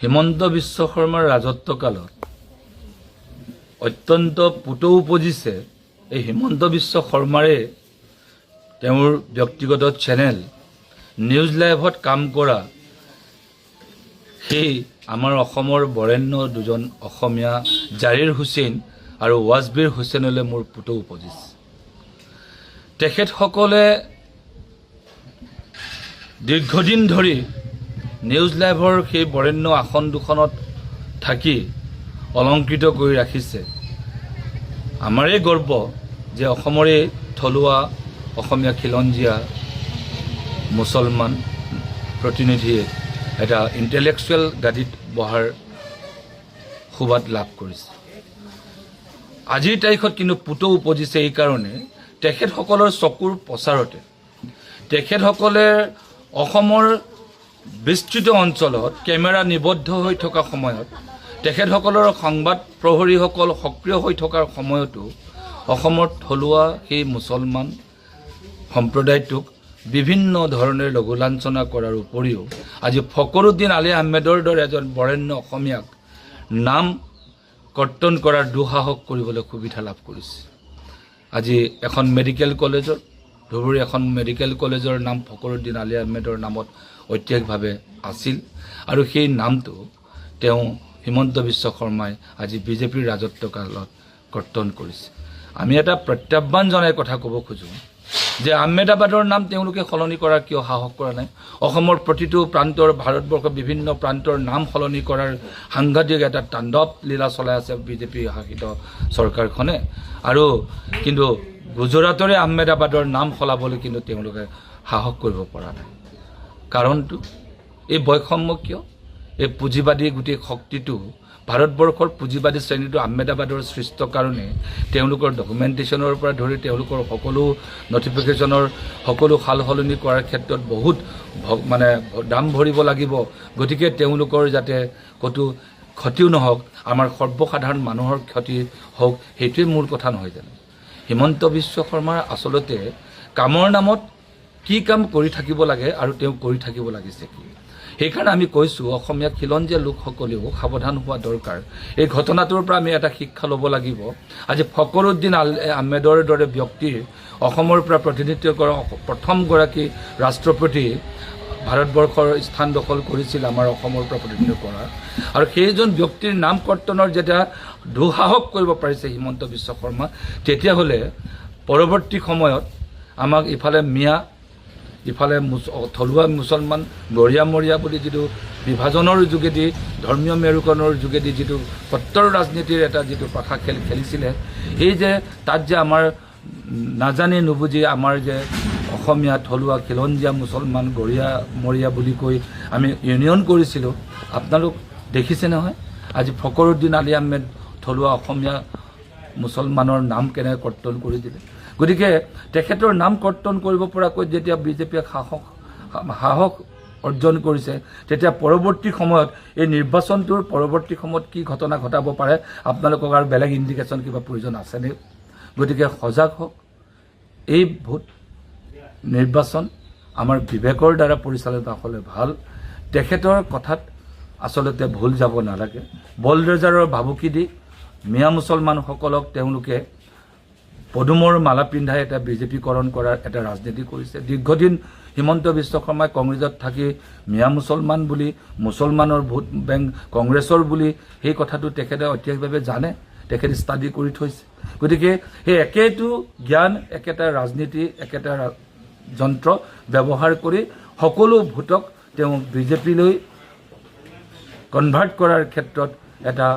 হিমন্ত বিশ্ব শৰ্মাৰ ৰাজত্বকালত অত্যন্ত পুতৌ উপজিছে। এই হিমন্ত বিশ্ব শৰ্মাৰে তেওঁৰ ব্যক্তিগত চেনেল নিউজ লাইভত কাম কৰা সেই আমাৰ অসমৰ বৰেণ্য দুজন অসমীয়া জাৰিৰ হুছেইন আৰু ৱাজবিৰ হুছেইনলৈ মোৰ পুতৌ উপজিছে। তেখেতসকলে দীৰ্ঘদিন ধৰি নিউজ লাইভৰ সেই বৰেণ্য আসন দুখনত থাকি অলংকৃত কৰি ৰাখিছে। আমাৰেই গৰ্ব যে অসমৰে থলুৱা অসমীয়া খিলঞ্জীয়া মুছলমান প্ৰতিনিধিয়ে এটা ইণ্টেলেকচুৱেল গাদীত বহাৰ সুবাদ লাভ কৰিছে। আজিৰ তাৰিখত কিন্তু পুতৌ উপজিছে এইকাৰণে, তেখেতসকলৰ চকুৰ পচাৰতে তেখেতসকলে অসমৰ বিস্তৃত অঞ্চলত কেমেৰা নিবদ্ধ হৈ থকা সময়ত, তেখেতসকলৰ সংবাদ প্ৰহৰীসকল সক্ৰিয় হৈ থকাৰ সময়তো অসমত থলুৱা সেই মুছলমান সম্প্ৰদায়টোক বিভিন্ন ধৰণে লঘুলাঞ্ছনা কৰাৰ উপৰিও আজি ফকৰুদ্দিন আলী আহমেদৰ দৰে এজন বৰেণ্য অসমীয়াক নাম কৰ্তন কৰাৰ দুঃসাহস কৰিবলৈ সুবিধা লাভ কৰিছে। আজি এখন মেডিকেল কলেজৰ, ধুবুৰী এখন মেডিকেল কলেজৰ নাম ফকৰুদ্দিন আলী আহমেদৰ নামত ঐতিহাসিকভাৱে আছিল আৰু সেই নামটো তেওঁ হিমন্ত বিশ্ব শৰ্মাই আজি বিজেপিৰ ৰাজত্বকালত কৰ্তন কৰিছে। আমি এটা প্ৰত্যাহ্বান জনাই কথা ক'ব খোজোঁ যে আহমেদাবাদৰ নাম তেওঁলোকে সলনি কৰাৰ কিয় সাহস কৰা নাই? অসমৰ প্ৰতিটো প্ৰান্তৰ, ভাৰতবৰ্ষৰ বিভিন্ন প্ৰান্তৰ নাম সলনি কৰাৰ সাংঘাতিক এটা তাণ্ডৱ লীলা চলাই আছে বিজেপি শাসিত চৰকাৰখনে আৰু কিন্তু গুজৰাটৰে আহমেদাবাদৰ নাম সলাবলৈ কিন্তু তেওঁলোকে সাহস কৰিব পৰা নাই। কাৰণটো এই বৈষম্য কিয়? এই পুঁজিবাদী গোটেই শক্তিটো, ভাৰতবৰ্ষৰ পুঁজিবাদী শ্ৰেণীটো আহমেদাবাদৰ সৃষ্ট কাৰণে তেওঁলোকৰ ডকুমেণ্টেশ্যনৰ পৰা ধৰি তেওঁলোকৰ সকলো নটিফিকেশ্যনৰ সকলো সাল সলনি কৰাৰ ক্ষেত্ৰত বহুত মানে দাম ভৰিব লাগিব। গতিকে তেওঁলোকৰ যাতে ক'তো ক্ষতিও নহওক, আমাৰ সৰ্বসাধাৰণ মানুহৰ ক্ষতি হওক, সেইটোৱে মূল কথা নহয় জানো? হিমন্ত বিশ্ব শৰ্মাৰ আচলতে কামৰ নামত কি কাম কৰি থাকিব লাগে আৰু তেওঁ কৰি থাকিব লাগিছে কি? সেইকাৰণে আমি কৈছোঁ, অসমীয়া খিলঞ্জীয়া লোকসকলেও সাৱধান হোৱা দৰকাৰ। এই ঘটনাটোৰ পৰা আমি এটা শিক্ষা ল'ব লাগিব। আজি ফকৰুদ্দিন আহমেদৰ দৰে ব্যক্তিৰ অসমৰ পৰা প্ৰতিনিধিত্ব কৰা প্ৰথমগৰাকী ৰাষ্ট্ৰপতি ভাৰতবৰ্ষৰ স্থান দখল কৰিছিল আমাৰ অসমৰ পৰা প্ৰতিনিধিত্ব কৰা আৰু সেইজন ব্যক্তিৰ নাম কৰ্তনৰ যেতিয়া দুঃসাহস কৰিব পাৰিছে হিমন্ত বিশ্ব শৰ্মা, তেতিয়াহ'লে পৰৱৰ্তী সময়ত আমাক ইফালে মিয়া, ইফালে থলুৱা মুছলমান, গৰীয়া মৰীয়া বুলি যিটো বিভাজনৰ যোগেদি, ধৰ্মীয় মেৰুকৰণৰ যোগেদি যিটো কট্টৰ ৰাজনীতিৰ এটা যিটো পাশা খেল খেলিছিলে, এই যে তাত যে আমাৰ নাজানি নুবুজি আমাৰ যে অসমীয়া থলুৱা খিলঞ্জীয়া মুছলমান, গৰীয়া মৰীয়া বুলি কৈ আমি ইউনিয়ন কৰিছিলোঁ, আপোনালোক দেখিছে নহয় আজি ফকৰুদ্দিন আলী আহমেদ থলুৱা অসমীয়া মুছলমানৰ নাম কেনেকৈ কৰ্তন কৰি দিলে। গতিকে তেখেতৰ নাম কৰ্তন কৰিব পৰাকৈ যেতিয়া বিজেপিয়ে সাহস অৰ্জন কৰিছে, তেতিয়া পৰৱৰ্তী সময়ত, এই নিৰ্বাচনটোৰ পৰৱৰ্তী সময়ত কি ঘটনা ঘটাব পাৰে, আপোনালোকক আৰু বেলেগ ইণ্ডিকেশ্যন কিবা প্ৰয়োজন আছেনে? গতিকে সজাগ হওক। এই ভোট নিৰ্বাচন আমাৰ বিবেকৰ দ্বাৰা পৰিচালিত হ'লে ভাল। তেখেতৰ কথাত আচলতে ভুল যাব নালাগে। বলডজাৰৰ ভাবুকি দি মিয়া মুছলমানসকলক তেওঁলোকে পদুমৰ মালা পিন্ধাই এটা বিজেপিকৰণ কৰাৰ এটা ৰাজনীতি কৰিছে। দীৰ্ঘদিন হিমন্ত বিশ্ব শৰ্মাই কংগ্ৰেছত থাকি মিয়া মুছলমান বুলি, মুছলমানৰ ভোট বেংক কংগ্ৰেছৰ বুলি, সেই কথাটো তেখেতে ঐতিহাসিকভাৱে জানে, তেখেতে ষ্টাডি কৰি থৈছে। গতিকে সেই একেটো জ্ঞান, একেটা ৰাজনীতি, একেটা যন্ত্ৰ ব্যৱহাৰ কৰি সকলো ভোটক তেওঁ বিজেপিলৈ কনভাৰ্ট কৰাৰ ক্ষেত্ৰত এটা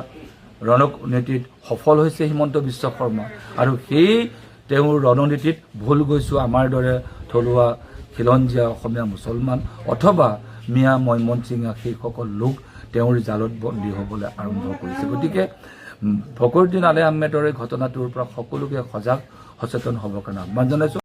ৰণনীতিত সফল হৈছে হিমন্ত বিশ্ব শৰ্মা। আৰু সেই তেওঁৰ ৰণনীতিত ভুল গৈছোঁ আমাৰ দৰে থলুৱা খিলঞ্জীয়া অসমীয়া মুছলমান অথবা মিয়া, মৈমনচিঙা সেইসকল লোক তেওঁৰ জালত বন্দী হ'বলৈ আৰম্ভ কৰিছে। গতিকে ফকৰুদ্দিন আলী আহমেদৰ এই ঘটনাটোৰ পৰা সকলোকে সজাগ সচেতন হ'বৰ কাৰণে আহ্বান জনাইছোঁ।